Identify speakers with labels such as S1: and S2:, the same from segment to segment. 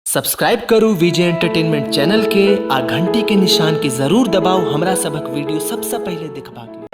S1: Subscribe करू विजय entertainment channel के आ घंटी के निशान के जरूर दबाउ हमरा सभक वीडियो सबसँ पहिले देखबाक लेल।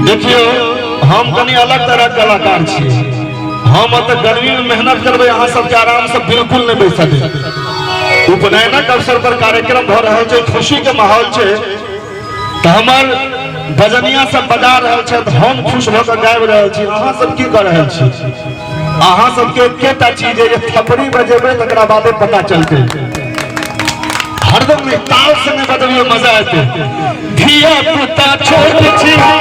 S2: देखियो हम कनी अलग तरह कलाकार छी। हम एतऽ गर्मी में मेहनत करबै, अहाँ सबके आराम से बिल्कुल नहीं बैस देब। उपनयनक अवसर पर कार्यक्रम भऽ रहल छै, खुशी के माहौल छै, तऽ हमर बजनिया सब बजा रहल छथि, हम खुश भऽ कऽ गाबि रहल छी। अहाँ सब की कऽ रहल छी? अहाँ सबके एकेटा चीज है जे थपड़ी बजेबै तकरा बादे पता चलतै। हरदम नहीं ताल से नहीं बजबियो मजा आते। धिया पुता छोट छी हम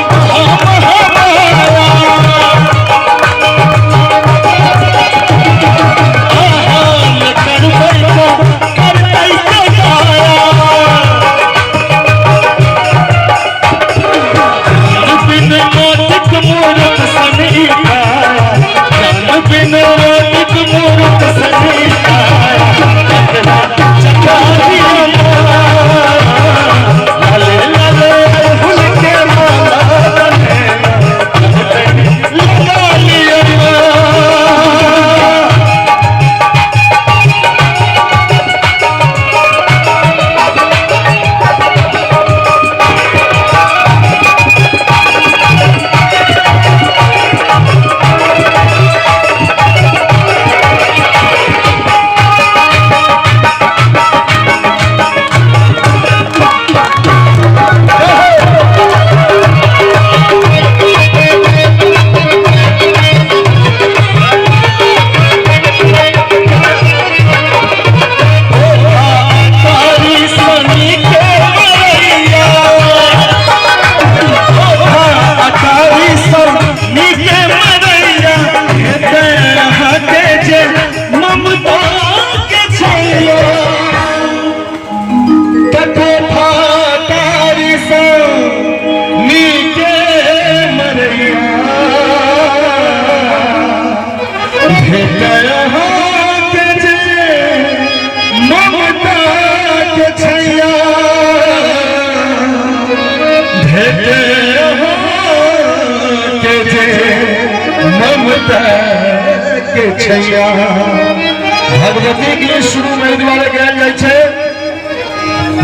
S3: भगवती के शुरू में एहि दुआरे गायल जाइ छै,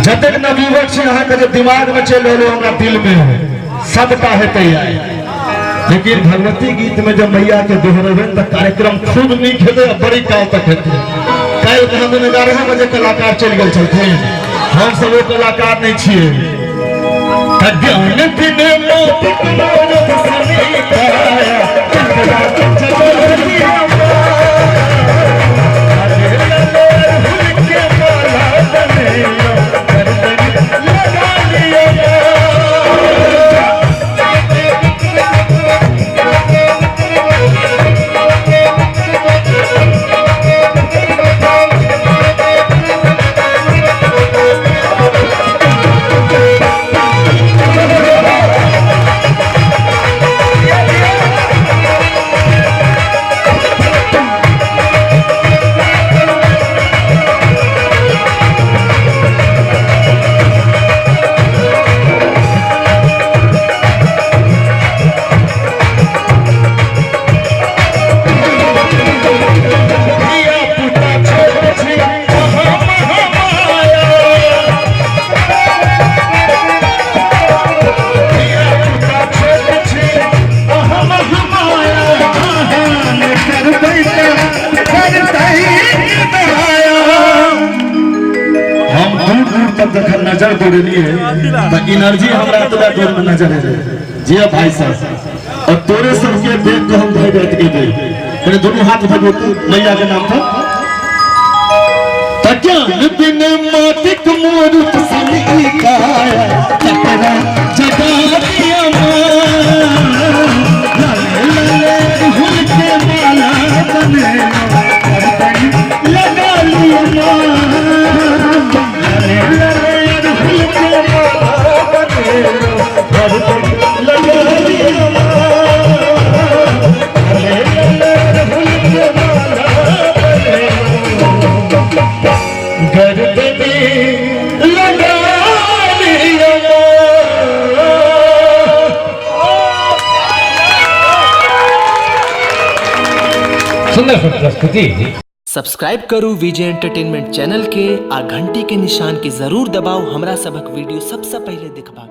S3: जतेक नवयुवक छी अहाँके जे दिमाग में चलि रहल हमरा दिल में सबटा हेतै आइ। लेकिन भगवती गीत में जब मैया के दोहरेबै तऽ कार्यक्रम खूब नीक हेतै आ बड़ी काल तक हेतै। काल्हि कहाँ दिन 11 बजे कलाकार चलि गेल छलखिन, हम सब ओ कलाकार नहि छियै। ज्ञान बिन मोतिक मोरत समीकाया नजर दौड़ेलिए तऽ एनर्जी हमरा एतबा दूर में नजर एलै। जे भाई साहब, और तोरे सबके देख के हम भय बैठ गेलियै। कनि दुनू हाथ उठेबो मैया के नाम पर। तऽ ज्ञान बिन माटिक मूर्त सन ई काया, तकरा जगा दिया माँ। लाले लाले अड़हुल के माला बनेलौं, गर्दन लगा लिया माँ। लाले लाले अड़हुल के माला बनेलौं, गर्दन लगा लिया माँ। लाले लाले अड़हुल के माला बनेलौं, गर्दन लगा लिया माँ।
S4: सुंदर प्रस्तुति।
S1: सब्सक्राइब करू विजय एंटरटेनमेंट चैनल के आ घंटी के निशान के जरूर दबाउ हमरा सभक वीडियो सबसँ पहिले देखबाक।